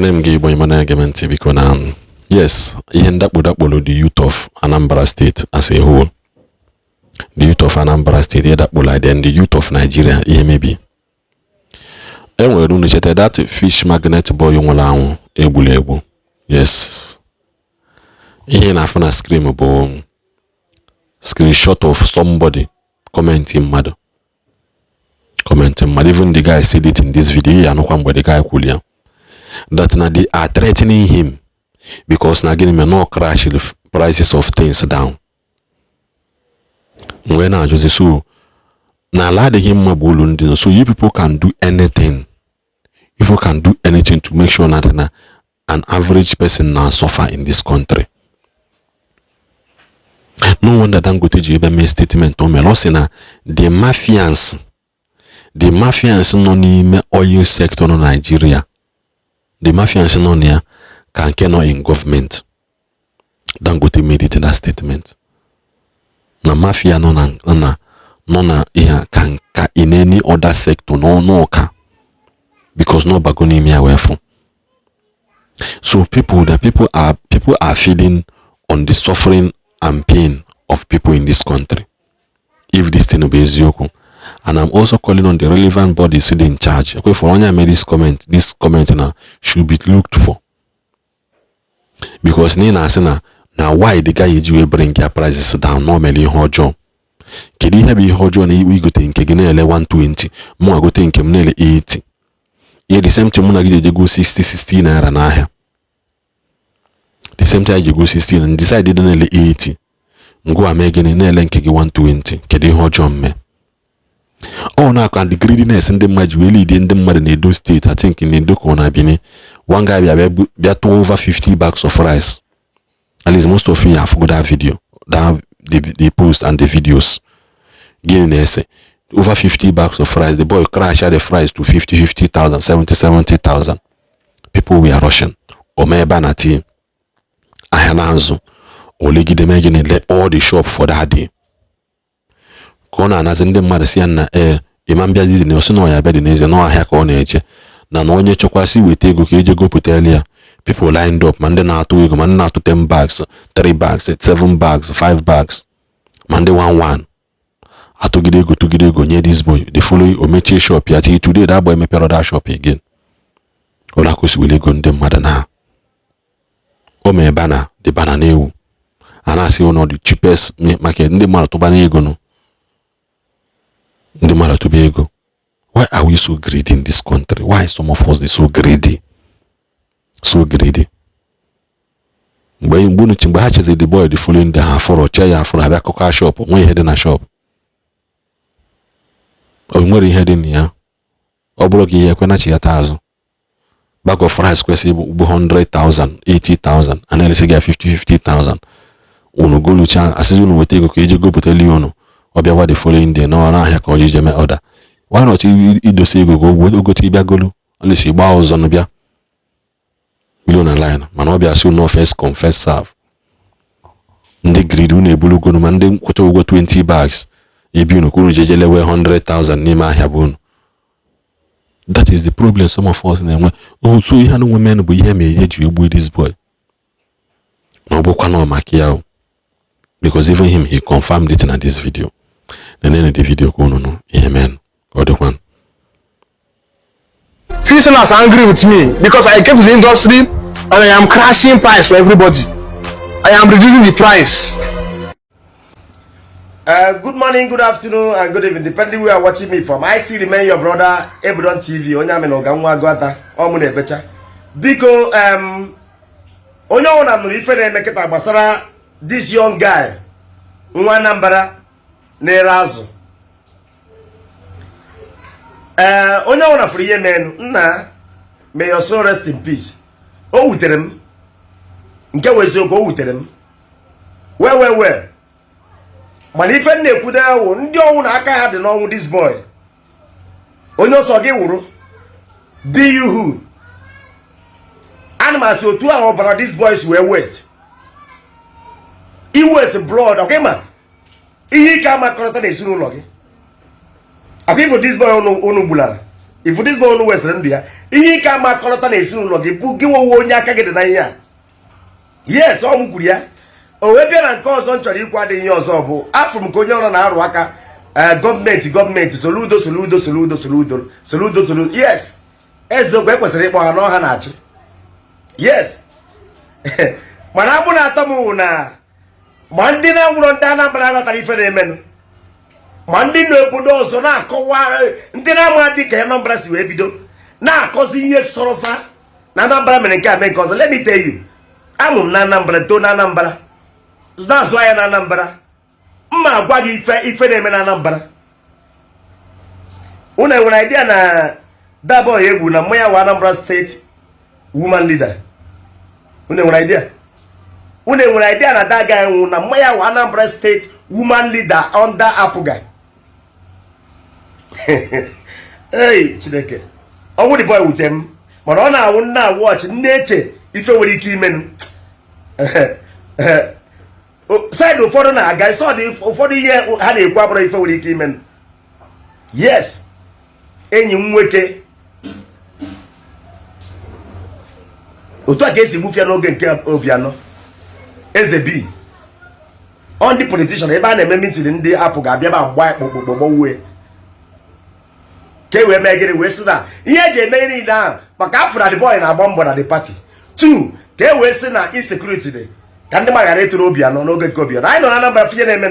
Ekene m gị, Igbo ịma na-ege m ntị, biko. Na yes, ihe ndakpo dakporo the youth of Anambra State as a whole, the youth of Anambra State, ihe dakporo then the youth of Nigeria, ihe mebi e nwere. Unu cheta that fish magnet boy nwụrụ anwụ, egburu egbu? Yes, ihe na-afụ na screen bụ screenshot of somebody comment, mmadụ comment mmadụ. Even the guy said it in this video. Ya anụkwa mgbe the guy kwuru ya that na they are threatening him because na gịnị mere na crash the prices of things down. Mgbe na-ajụzi, so na ala adịghị mma bụ olu ndị nọ. So you people can do anything, you people can do anything to make sure that na an average person na suffer in this country. No wonder Dangote ji ebe mee statement o mere. Ọ sị na the mafians nọ n'ime oil sector nọ Nigeria, the mafians nọ na ya ka nke nọ in government. Dangote made it in that statement na mafia nọ na ihe ka nka in any other sector n'ọka because n'ọbago n'ime ya wee fụ. So people the people are feeling on the suffering and pain of people in this country. If this thing bụ eziokwu, and I'm also calling on the relevant bodies in charge. Okay, for onye made this comment na should be looked for, because na ị na-asị na why the guy eji wee bring their prices down, na o mere ihe ọjọọ. Kedu ihe bụ ihe ọjọọ na igote nke gị na-ele 120, mụ agote nke m na-ele 80? Ihe the same thing mụ na gị ji ego 60 60 naira n'ahịa, the same thing ji ego 60 and decide ịdị na-ele 80, ngwa mee gịnị na-ele nke gị 120? Kedu ihe ọjọọ mme ọ na-akọ? The greediness ndị mmadụ ji wee lead ndị mmadụ na Edo State, I think in Edo ka ọ na Benin, one guy bịa tụọ over 50 bags of rice. At least most of you have that video, that the post and the videos. Gịnị na-ese over 50 bags of rice? The boy crash the price to 50 50,000, 70 70,000. People were rushing. O mee ebe a na tii ahịa na-azụ olegide mee gịnị, let all the shop for that day ka ọ na-anazi ndị mmadụ si ya na ee, ịma mbịa dizi na osi na ọya bịa dị n'ezie na ọhịa ka ọ na-eje na onye chekwasị weta ego ka eje gopụtara ya. People lined up, ma ndị na-atụ ego, ma ndị na-atụ 10 bags, 3 bags, 7 bags, 5 bags, ma ndị 1 1 atụgide ego, tụgide ego nye this boy. The following, o mechie shop ya. Till today, that boy mepere that shop again. Ọ na-akụsiwere ego ndị mmadụ na o mee bana the bana na-ewu a na-asị ụnọ the cheapest market. Ndị mmadụ tụba n'ego nụ, ndị mmadụ tụba ego. Why are we so greedy in this country? Why some of us dey so greedy, so greedy? Mgbe unu mgbe ha chezi the boy, the following day ha fọrọ chee ya afọrọ abịa kụkọ shop, nwee ihe dị na shop, o nwere ihe dị na ya. Ọ bụrụ gị ihe ekwenachi ya taa azụ, bag of rice kwesịrị ịbụ 100,000, 80,000, a na-eresi gị 50 50,000. Unu golucha, asịzi unu weta ego ka eje gopụtali unu. Ọ bịawa the following day n'ọrụ ahịa ka ọ ji jeme order. Why not idosa ego ka o gote ịbịa golu ọlesi gbaa ọzọ nụ bịa bilo na line? Mana ọ bịa sị unu first come, first serve. Ndị greed, unu ebulugonu ma ndị kwụcha ụgwọ 20 bags ebi unu ka unu jeje lewe 100,000 n'ime ahịa bụ unu. That is the problem some of us na-enwe. Otu ihe anụ nwe men bụ ihe ma ihe ji egbu this boy, ma ọ bụkwa na maka ya o, because even him, he confirmed it na this video. Nenene the video ka unu nụ ihe men ka ọ dịkwa. Fish sellers are angry with me because I came to the industry and I am crashing price for everybody. I am reducing the price. Good morning, good afternoon, and good evening, depending where you are watching me from. I still remain your brother, Ebudon TV, onye amị na ọga nwa agụata, ọ mụ na-ebecha. Biko, onye ọbụla nụrụ ife na-eme kịta gbasara this young guy, nwa Anambra na-ere azụ. Ee, onye ọbụla fụrụ ihe menụ. Nna, may your soul rest in peace. O wutere m, nke wụ eziokwu, o wutere m well well well. Mana ife m na-ekwude wụ ndị ọnwụ na aka ha dị n'ọnwụ this boy, onye ọsọ gị wụrụ be you who, ana m asị otu ahụ ọbara this boys wee waste, iwaste blood. Ọka ịma ihe ike amakọrọta n'ezinụlọ gị akwa. Ifo this boy unu gbulara, ifo this boy unu wesịrị ndụ ya, Ihe ike ama akọrọta na ezinụlọ gị bụ gị nwewe onye aka gị dị na ihe a. Yes, ọ m kwuru ya. O wee bịa na nke ọzọ m chọrọ ikwu, adịghị ihe ọzọ bụ afọ m ka onye ọrụ na-arụ aka gọọmenti, gọọmenti, Soludo, Soludo, Soludo, Soludo, Soludo, Soludo. Yes, eziokwu, ekwesịrị ịkpọ ha n'ọha na-achị. Yes, mana agbụ na-atọ m wụ na ma ndị na-anwụrọ ndị Anambra ghọtara ife na-emenụ, ma ndị n'obodo ọzọ na-akọwa, ndị na-ama dị ka Anambra si wee bido na-akọzi ihe sọrọfa na Anambra mere nke a, mee nke ọzọ. Let me tell you, amụ m na Anambra, too na Anambra, na-azụ ahịa na Anambra. Mma agwa gị ife na-eme na Anambra. Unu enwere idea na daboy egwu na mmanya wa Anambra State woman leader? Unu enwere idea? Unu enwere idea na that guy nwụ na mmanya wa Anambra State woman leader under APGA? Ei, Chineke! Ọnwụ the boy wute m, mana ọ na-awụ nna awụ ọchị nne-eche ife nwere ike imenụ. Side ụfọdụ na-aga sọdụ, ụfọdụ ihe ha na-ekwu abụrụ ife nwere ike imenụ. Yes, enyi m nwoke, otu a ka esi gbufia n'oge nke Obianọ, Eze B, ọ ndị politician ebe a na-eme meeting, ndị apụ ga-abịa ma gba kpokpokpo gbawue ka e wee mee gịnị? Wee sị na ihe eji eme ihe niile ahụ maka afọ na the boy na-agba mbọ na the party two, ka e wee sị na insecurity dị, ka ndị mmadụ ghara ịtụrụ Obianọ. N'oge nke Obianọ, anyị nọ na Anambra finye na-eme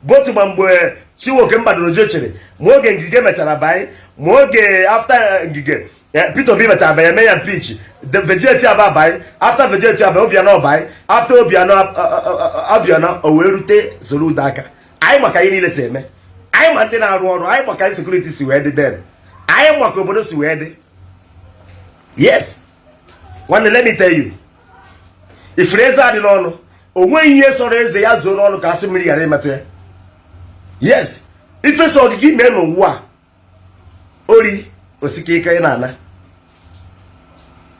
bụ otu, ma mgbe Chinwoke Mbadorojo chere, ma oge Ngige mechara banye, ma oge after Ngige, Peter Obi mechara banye, mee ya impeach, Virgil Etiaba banye, after Virgil Etiaba, Obianọ banye, after Obianọ, Obianọ o wee rute Soludo aka. Anyị maka ihe niile si eme, anyị ma ndị na-arụ ọrụ anyị, maka insecurity si wee dị then, anyị maka obodo si wee dị. Yes, nwanne, let me tell you, ifuru eze adị n'ọnụ, o nweghị ihe sọrọ eze ya zuo n'ọnụ ka asị mmiri ghara imetụ ya. Yes, ifesa ọgịga ime n'ụwa a, ori osike ike ị na-ana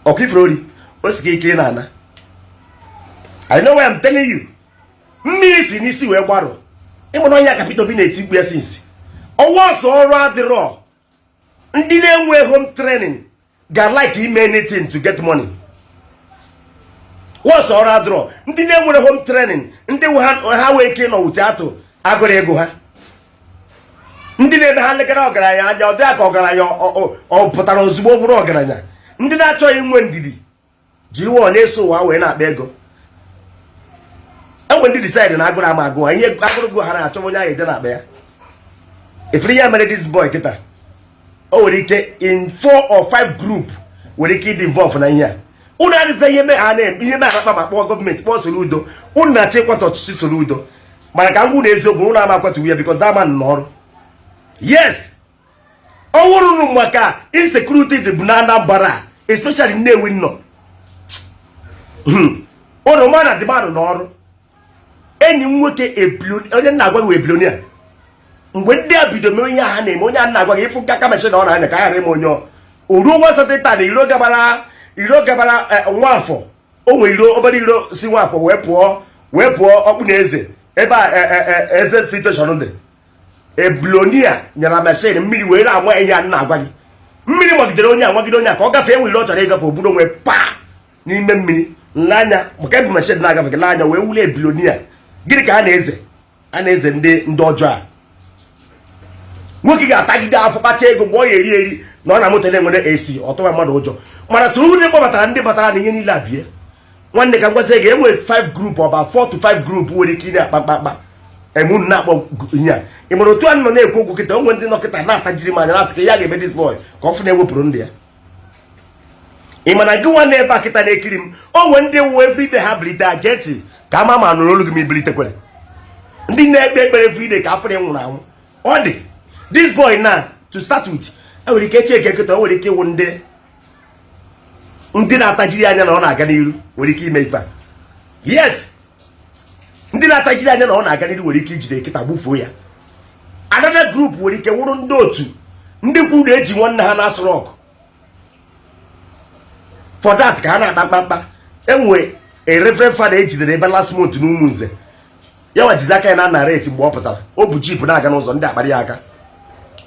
ọkụ ifuru, ori osike ike ị na-ana. I know why I'm telling you. Mmiri si n'isi wee gbarụ. Ịmụrụ onye ka Peter Obi na-eti mkpu ya since ọnwa ọsọ ọrụ adịrọ. Ndị na-enwe home training ga like ime anything to get money. Once ọrụ adịrọ, ndị na-enwere home training, ndị ha nwee ike ịnọ wute atụ agụrụ ego ha, ndị na-eme ha nlekọta ọgaranya anya, ọ dị ka ọgaranya ọ pụtara ozugbo bụrụ ọgaranya. Ndị na-achọghị inwe ndidi jiri wọ na-eso ụwa wee na-akpa ego. Enwe ndị decide na agụrụ ama agụ ha, ihe agụrụ gụ ha na-achọ onye ahụ eje na-akpa ya. Efere ya mere this boy kịta, o nwere ike in four or five group nwere ike ịdị involve na ihe a. Unu adịza ihe mee ha na-eme ihe mee akpa ma kpọọ gọọmenti, kpọọ Soludo. Unu na-achọ ịkwatọ ọchịchị Soludo, mana ka m gwụ na eziokwu, unu ama akwatuwu ya, because that man n'ọrụ. Yes, ọ wụrụ maka insecurity dị bụ na Anambra, especially Nnewi nọ ụnụ ma na dịmanụ n'ọrụ. Enyi m nwoke, onye nna agwa gị wee billionaire, mgbe ndị a bido mee ihe ha na-eme, onye a na-agwa gị ịfụ aka machine ọ na-anya ka a ghara ịma onye o ruo nwa satịta na iro gabara, iro gabara Nwafọ. O nwere iro, obere iro si Nwafọ wee pụọ, wee pụọ ọkpụ na eze ebe a eze filtration dị. A billionaire nyara machine mmiri wee na-agba ihe a na-agwa gị. Mmiri magidere onye a, magide onye a ka ọ gafee. Enwere ọ chọrọ ịgafe, obodo nwee paa n'ime mmiri nleanya maka ebu machine na-agafe gị n'anya wee wulie billionaire. Gịnị ka a na-eze? A na-eze ndị ọjọọ a. Nwoke ga-atagide afọ kpacha ego, mgbe ọ ya eri eri na ọ na moto na-enwere AC, ọtụwa mmadụ ụjọ. Mana soro ndị kpọbatara, ndị batara na ihe niile abịa. Nwanne, ka m gwazie gị, enwere 5 group, ọba 4 to 5 group nwere ike ị na-akpa mkpakpa eme unu na-akpọ ihe a. Ị mara otu a nọ na-ekwu okwu kịta, onwe ndị nọ kịta na-atajiri m anya, na-asị ka ya ga-eme this boy ka ọ fụ na-ewepụrụ ndị ya. Ị mana gị nwa ebe a kịta na-ekiri m, onwe ndị wụ everyday ha bilite ageti ka ama ma nụrụ olu gị ma ibilitekwere, ndị na-ekpe ekpere everyday ka afọ nwụrụ anwụ. Ọ dị this boy na to start with, enwere ike eche eke kịta, o nwere ike ịwụ ndị na-atajiri anya na ọ na-aga n'iru nwere ike ime ife a. Yes, ndị na-atajiri anya na ọ na-aga n'iru nwere ike ijide kịta gbufuo ya. Another group nwere ike wụrụ ndị otu ndị kwuru na-eji nwanne ha na Aso Rock for that ka ha na-akpa mkpamkpa. Enwe a reverend father ejidere ebe last month na Ụmụnze ya nwa jizi aka ya na narrate mgbe ọ pụtara, o bu jeep na-aga n'ụzọ, ndị akparị ya aka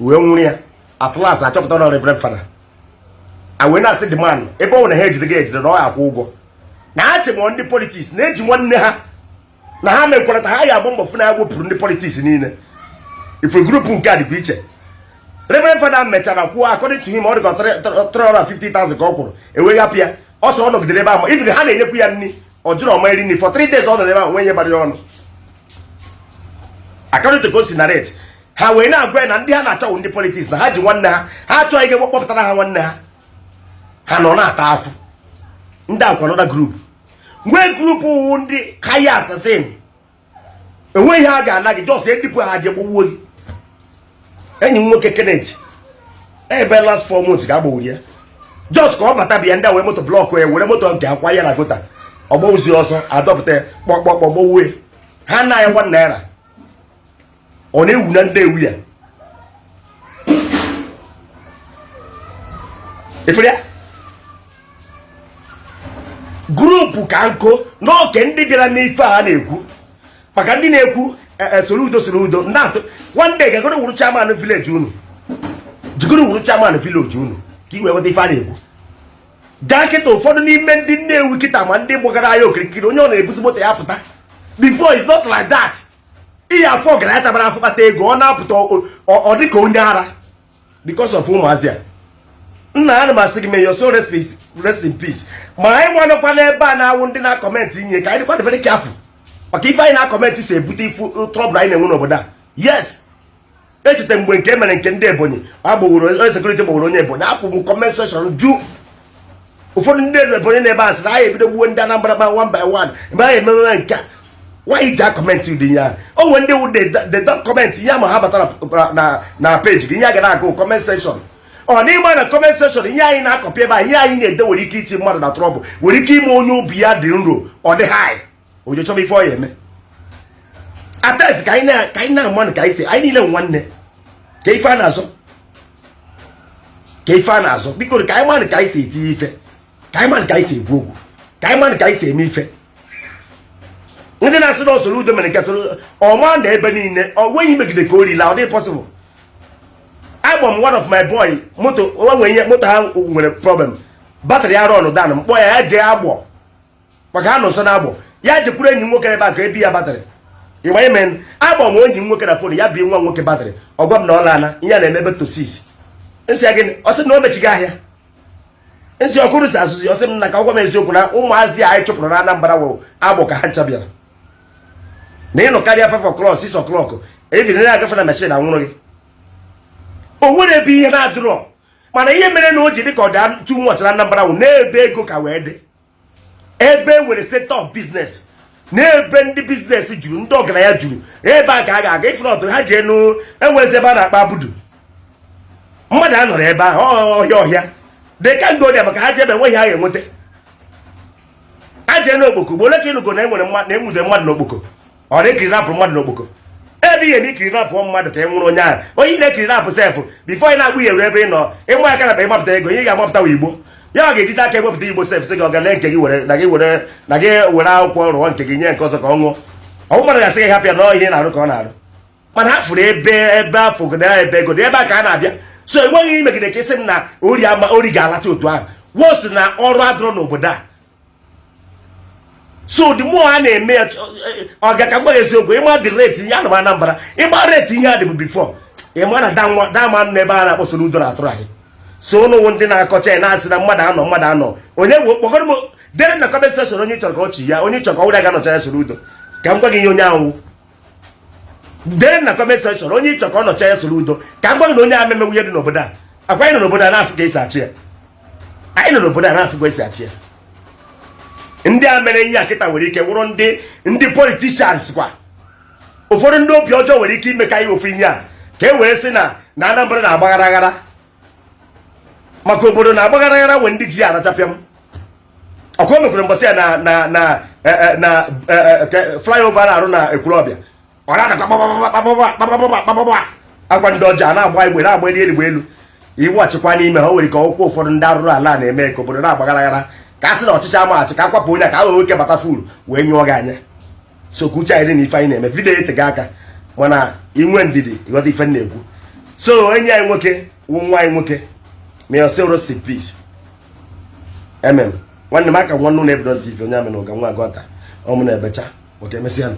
wee nwụrụ ya. At last achọpụta na reverend father. A wee na-asị the man, ebe ọ na ha ejide gị ejide, na ọ ya akwụ ụgwọ na ha chemọ ndị politics na-eji nwanne ha na ha mekwarata ha ya agba mbọ fụ na ya wepụrụ ndị politics niile. Ife group nke a dịkwa iche. Reverend Father mechara kwuo, according to him, ọ dịka 350,000 ka ọ kwụrụ, ewee hapụ ya. Ọsọ ọ nọgidere ebe ahụ, even ha na-enyekwu ya nri, ọ jụrụ ọma eri nri for 3 days. Ọ nọ ebe ahụ nwee ihe gbara ya ọnụ, according to ka o si narrate. Ha wee na-agwa ya na ndị ha na-achọwụ ndị politics, na ha ji nwanne ha, ha achọghị ike kpọpụtara ha nwanne ha. Ha nọ na-ata afụ. Ndị akwa another group nwee group wụ ndị high assassin. Enweghị ha ga-ana gị, just edipụ ha je gbowuo gị. Enyi m nwoke Kenneth, ebe last 4 months ka agbowuru ya, just ka ọ bata bịa, ndị a wee moto block ya, were moto nke akwa ya na gutter, ọgbọzi ọsọ adọpụta ya, kpọkpọkpọ gbowue ha na ya ₦1. Ọ na-ewu na ndị ewu ya efere ya. Group ka nkụ n'oke ndị bịara n'ife a na-ekwu maka ndị na-ekwu Soludo, Soludo na-atụ. One day gagoro wuru chairman village unu, jigoro wuru chairman village unu ka i wee nweta ife a na-ekwu. Gaa kịta, ụfọdụ n'ime ndị Nnewi kịta, ma ndị gbagara ahịa okirikiri, onye ọ na-ebuzi moto ya pụta. Before, it's not like that. Ihe afọ ọgaranya tabara afọ kpata ego, ọ na-apụta, ọ dị ka onye ara because of ụmụazị a. Nna, ana m asị gị, may your soul rest in peace. Ma anyị nwanọkwa n'ebe a na-awụ ndị na-acomment ihe, ka anyị dịkwa very careful maka ife anyị na-acomment si ebute ifu trouble anyị na-enwe n'obodo a. Yes, echeta mgbe nke mere nke ndị Ebonyi agboworo, onye security gboworo onye Ebonyi. Afọ m comment section ju ụfọdụ ndị Ebonyi na-ebe a sịrị anyị ebido gbuo ndị Anambra ma one by one mgbe anyị ememe nke a. Nwaanyị ji acomment ụdị ya, o nwere ndị wụ they don't comment ihe ma ha batara na page gị, ihe a ga na-agụ comment section. Ọ n'ime na comment section, ihe anyị na-acopy ebe a, ihe anyị na-ede nwere ike iti mmadụ na trouble, nwere ike ime onye obi ya dị nro, ọ dị high, onye chọba ife ọ ya eme ates. Ka anyị na-amanụ ka anyị si, anyị niile nwanne, ka ife a na-azọ, ka ife a na-azọ. Biko, ka anyị manụ ka anyị si etinye ife, ka anyị manụ ka anyị si ekwu okwu, ka anyị manụ ka anyị si eme ife. Ndị na-asị na Soludo mere nke soro ọma na ebe niile, ọ nweghị imegide ka o rila, ọ dị possible. Agba m one of my boy moto, o nwere ihe moto ha nwere problem, battery ya run down. Mkpọ ya, ya jee Agbọ maka ha nọ nso na Agbọ, ya jekwuru enyi m nwoke ebe a ka ebi ya battery. Ịgba ime agba m enyi m nwoke na phone ya bi nwa nwoke battery. Ọ gwa m na ọ laana, ihe a na-emebe to 6. Nsị ya gịnị? Ọ sị na o mechigo ahịa. Nsị ọkụrụ si asụsụ, ọ sị m na ka ọ gwa m eziokwu na ụmụazị anyị chụpụrụ na Anambra wụ Agbọ ka ha ncha bịara na ịnọ karịa 5 o'clock, 6 o'clock, even na-agafe na machine anwụrụ gị. O nwere ebe ihe na-adịrọ, mana ihe mere na o ji dị ka ọ dị too much na Anambra wụ n'ebe ego ka wee dị, ebe e nwere center of business, n'ebe ndị business juru, ndị ọgaranya juru, ebe a ka a ga-aga. Ifrọt ha ji enu enwezi ebe a na-akpa abudu, mmadụ a nọrọ ebe ahụ ọhịa ọhịa dị ka ngo dị maka ha ji ebe enweghị ha ga-enweta. Ha jee n'Okpoko gbo ole ka ịnụgo na enwere mmadụ na enwude mmadụ n'Okpoko, ọ na-ekidnapụ mmadụ n'Okpoko. Ebe ihe na ikidnapụ mmadụ ka e nwụrụ onye ahụ, onye ị na-ekidnapụ sef, before ị na-agbụ ihe ebe ị nọ ịma aka na ịmapụta ego, ihe ị ga-amapụta wa igbo ya, ọ ga-ejide aka ewepụta igbo sef, sị gị ọgale nke gị were na gị were na gị were akwụkwọ rụọ nke gị nye nke ọzọ ka ọ ṅụọ. Ọwụ mmadụ ga-asị gị hapụ ya na ihe na-arụ ka ọ na-arụ, mana ha fụrụ ebe ebe afọ na ebe ego dị, ebe a ka a na-abịa. So enweghị imegide ka isi m na ori ama ori ga-alata otu ahụ wos na ọrụ adịrọ n'obodo a. So the more a na-eme ya, ọ ga ka mgbe eziokwu ịma the rate ihe anụ m Anambra, ịma rate ihe a dịbụ before, ịma na dama nọ ebe a na-akpọ Soludo na-atụrụ anyị. So ụnụ ndị na-akọcha ya na-asị na mmadụ anọ, mmadụ anọ, onye wo kpọgọrọ m dere na comment section, onye chọrọ ka ọ chi ya, onye chọrọ ka ọ were ga nọcha ya Soludo, ka m gwa gị ihe onye ahụ dere na comment section, onye chọrọ ka ọ nọcha ya Soludo, ka m gwa gị na onye ahụ ememewu ihe dị n'obodo a. Akwa anyị nọ n'obodo a na-afụ ka esi achị ya, anyị nọ n'obodo a na-afụ ka esi achị ya. Ndị a mere ihe a kịta nwere ike wụrụ ndị politicians kwa. Ụfọdụ ndị obi ọjọọ nwere ike ime ka ihe ofu ihe a ka e wee sị na Anambra na-agbaghara aghara, maka obodo na-agbaghara aghara nwee ndị ji ya arachapịa m. Ọkwa o mekwere mbọsị ya na flyover na-arụ na Ekwulọbịa, ọ na-adakwa kpakpakpakpakpakpakpakpakpakpakpa, akwa ndị ọjọọ a na-agba igbe na-agba elu eluigwe elu iweghachikwa n'ime ha. O nwere ka ọkwụkwọ ụfọdụ ndị arụrụ ala na-eme ka obodo na-agbaghara aghara, ka a sị na ọchịchị amaghachi, ka akwapụ onye a ka a wee nwoke bata furu wee nyụọ gị anya. So ka uche anyị dị na ife anyị na-eme. Video etega aka, mana inwe ndidi ịghọta ife m na-ekwu. So enyi anyị nwoke wụ nwa anyị nwoke, may your soul rest in peace. Emem nwanne m aka nwanne ụlọ Ebidon TV, onye amị na ụga nwa agụta ọmụ na-ebecha maka emesịa.